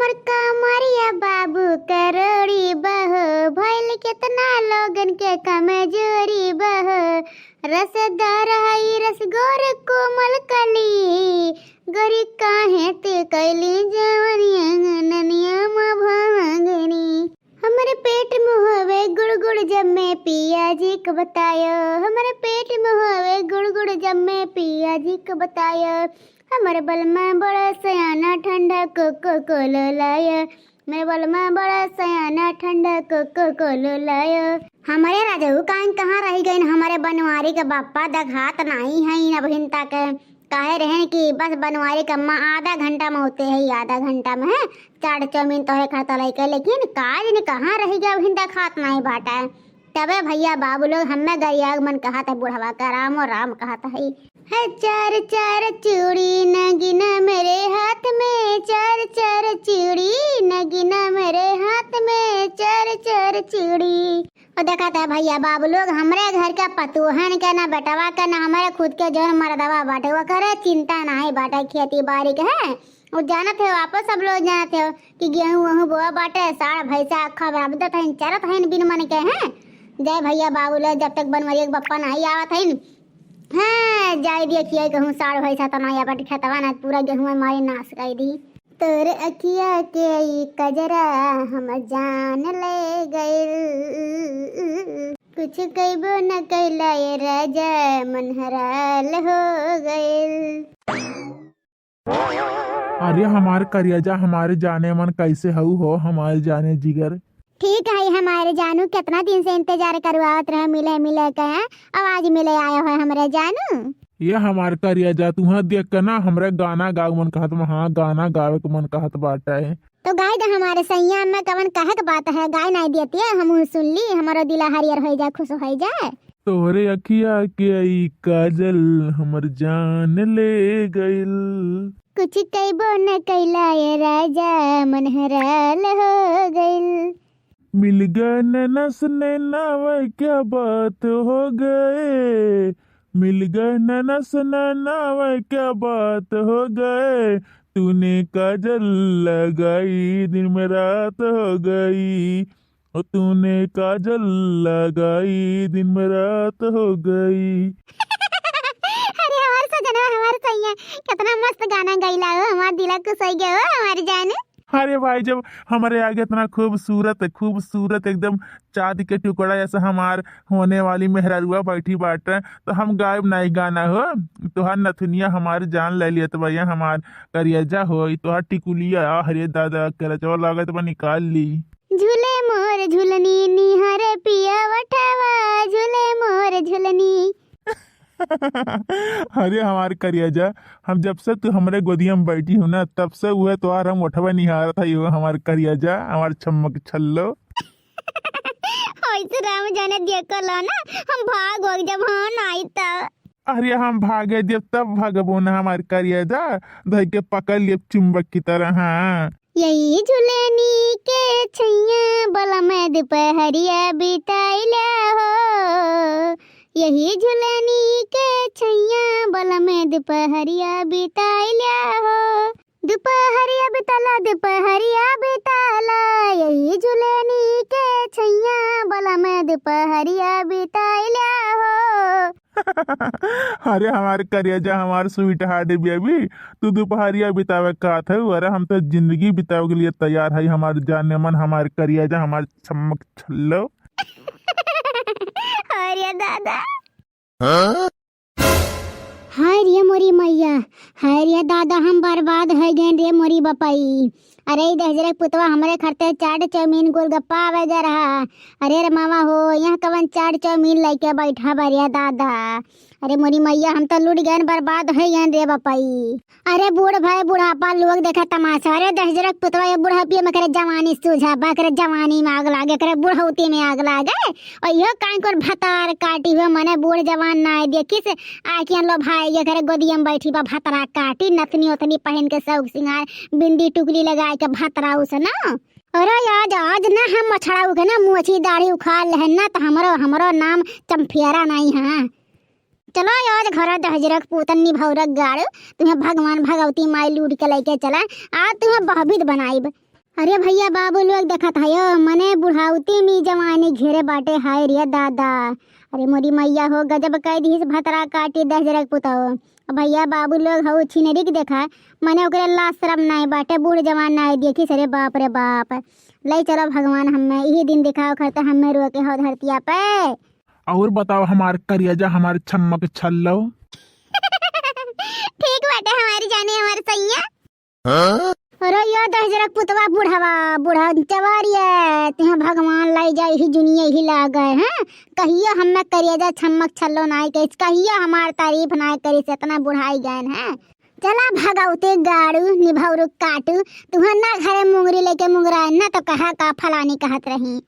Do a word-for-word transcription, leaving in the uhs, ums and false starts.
मोर कमरिया बाबू करोड़ी बहो, भइल केतना लोगन के कमजोरी बहो। रसदार हई रसगोर कोमल कली, गोरी काहे ते कैली जवनिया ननिया म भांगनी। हमरे पेट में होवे गुड़ गुड़ जम्मे पिया जी के बतायो, हमरे पेट में होवे गुड़ गुड़ जम्मे पिया जी के बतायो। हमर बलमा बड़ा सयाना ठंडा कोको कोलो लायो, मेरे बलमा बड़ा सयाना ठंडा कोको कोलो लायो। हमरे राजू कान कहाँ रहि गइन, हमरे बनवारी के बापा देखात नाहीं हइन अबहिन तक। कहे रहेन कि बस बनवारी के अम्मा आधा घंटा में होते है, आधा घंटा में है चाट चाउमीन तोहे खाता लइके, लेकिन का जाने कहाँ रहि गए, अबहिन देखात नाहीं बाटे। तबे भइया बाबू लोग हम्मे गरिया मन कहत है, बुढ़वा का रामो राम कहत है। है चार चार चूड़ी नगीना मेरे हाथ में, चार चार चूड़ी नगीना मेरे हाथ में, चार चार चूड़ी। और देखत है भइया बाबू लोग, हमरे घर के पतोहन के ना बेटवा के ना हमरे खुद के जौन मर्दवा बाटे ओकरे चिंता नाहीं बाटे खेती बारी के है। और जानत हो, आपो सब लोग जानत हो कि गेहूं वहूं बोआ बाटे, साढ़ भैंसा अक्खा बराबर देत हइन, चरत हइन बिन मन के हैं। जय भइया बाबू लोग, जब तक बनवरिया के बप्पा नाहीं आवत हइन, हाँ, जाए दिया खियाई कहूँ साढ़ भैंसा तो नाहीं आवत खेतवा ना, पूरा गेहूं मारे नाश कर दी। तोर अखिया के ई कजरा हम जान ले गइल, कुछ कइबो न कैला ये राजा, मन हराल हो गइल। अरे हमार करियाजा, हमारे जाने मन, कैसे हऊ हो हमारे जाने जिगर? ठीक है हमारे जानू, कितना दिन से इंतजार करवावत रहे मिले मिले के, हैं? अब आज मिले आए हो हमरे जानू। ये हमार करियाजा, तुहा देख के ना हमरे गाना गावे मन कहत बा, हाँ गाना गावे के मन कहत बाटे। तो गाय दे हमारे सैया में कवन कहे के बात है, गाय नाहीं देती है, हम सुन ली, हमारो दिला हरियर हो जाए, खुश हो जाए। तोहरे अखिया के ई काजल हमर जान ले गइल। कुछ कइबो न कैला ये राजा, मन हराल हो गइल। मिल गए नैना से नैना वे क्या बात हो गए, मिल गए नैना से नैना वे क्या बात हो गए, तूने काजल लगाई दिन में रात हो गई, ओ तूने काजल लगाई दिन में रात हो गई। अरे हमार सजनवा, हमार सैया, कितना मस्त गाना गइला हो, हमार दिला खुश हो गया हो हमार जान। अरे भाई, जब हमारे आगे इतना खूबसूरत, खूबसूरत एकदम चाँद के टुकड़ा जैसा हमार होने वाली मेहरारुआ बैठी बाटे, तो हम गायब नाहीं गाना हो। तोहार नथुनिया हमार जान ले लियत भइया, हमार करियाजा हो, ई तोहार टिकुलिया, अरे दादा, करचवा लागत बा निकाल ली। झूले मोर झुलनी निहारे पिया वठवा, झूले मोर झुलनी। अरे हमार करियाजा, हम जब से तू हमरे गोदिया में बैठी हो ना, तब से उहे तोहार हम ओठवा निहारत हई हो हमार करियाजा, हमार छम्मक छल्लो। ऐसे राम जाने देखो लो ना, हम भाग हो जब हाँ नाहीं तो। अरे हम भागे देब तब भागबो ना हमार करियाजा, धइ के पकड़ लेब चुंबक की तरह, हाँ। यही झुलनी के छैया बलम दुपहरिया बिताइला हो, यही झुलनी के छैया बलम दुपहरिया बिताइला हो, दुपहरिया बिताला, दुपहरिया बिताला, यही झुलनी के छैया बलम दुपहरिया बिताइला हो। अरे हमार करेजा, हमार sweetheart baby, तू दुपहरिया बितावे का कहत हऊ? अरे हम तो जिंदगी बितावे के लिए तैयार है, हमार जानेमन, हमार करेजा, हमार छमक छल्लो। अरे दादा। हाँ? हाय रे मोरी मैया, हाय रे दादा, हम बर्बाद हो गए रे मोरी बपाई। अरे ई दहिजरा के पुतवा हमरे खरते चाट चाउमीन गोलगप्पा आवे जा रहा। अरे रे मामा हो, यहाँ कवन चाट चाउमीन लेके बैठा बा रे दादा। अरे मोरी मैया, हम तो लुट गए, बर्बाद हो गए रे बपाई। अरे बूढ़ भाई बुढ़ापा लोग देखे तमाशा। अरे दहिजरा के पुतवा ये बुढ़ापिया में करे जवानी सूझा बा, करे जवानी में आग लागे, करे बुढ़ौती में आग लागे। और यो काई कोन भतार काटी हुए मने बूढ़ जवान ना देखी से आखियां लो भाई ये करे गोदिया में बैठी बा भतरा काटी, नथनी ओथनी पहन के शौक सिंगार, बिंदी टुकली लगाए के भतरा उस ना। अरे आज, आज ना हम मछड़ाऊ के ना मोछी दाढ़ी उखाड़ लेहन ना तो हमरो, हमरो नाम चमफियारा नाई है। चलो आज घर दहिजरा के पूतन निभौरा गाड़ू, तुम्हें भगवान भगवती माई लूट के लेके चला, आज तुम्हें बहबित बनाइब। अरे भइया बाबू लोग देखत हयो, मने बुढ़ाउती में जवानी घेरे बाटे, हाय रे दादा। अरे मोरी मइया हो, गजब कइ दिहिस भतरा काटी दहिजरक पुतौ। भइया बाबू लोग हऊ छिनरी के देखा, मने ओकरे लाज शरम नाहीं बाटे, बूढ़ जवान नाहीं देखिस, अरे बाप रे बाप। लइ चलो भगवान हम्मे इही दिन दिखाओ खरते हम्मे रोके हो धरतिया पे। और बताओ हमार करियाजा, हमार छम्मक छल्लो। ठीक बाटे हमारी जाने, हमार सैया। हाँ? अरे यो दहिजरक पुतवा बुढ़वा, बुढ़ा चवरिया, तुहें भगवान लइ जाए, इही जुनिया इही लागे, हैं? कहियो हम्मे करियाजा छम्मक छल्लो नाहीं कहिस, कहियो हमार तारीफ नाहीं करिस, इतना बुढ़ाई गएन हैं। चला भगौते गाड़ू, निभौरू काटू, तुहें ना घरे मुंगरी लइके मुंगराए, ना तो कहा का फलानी कहत रही।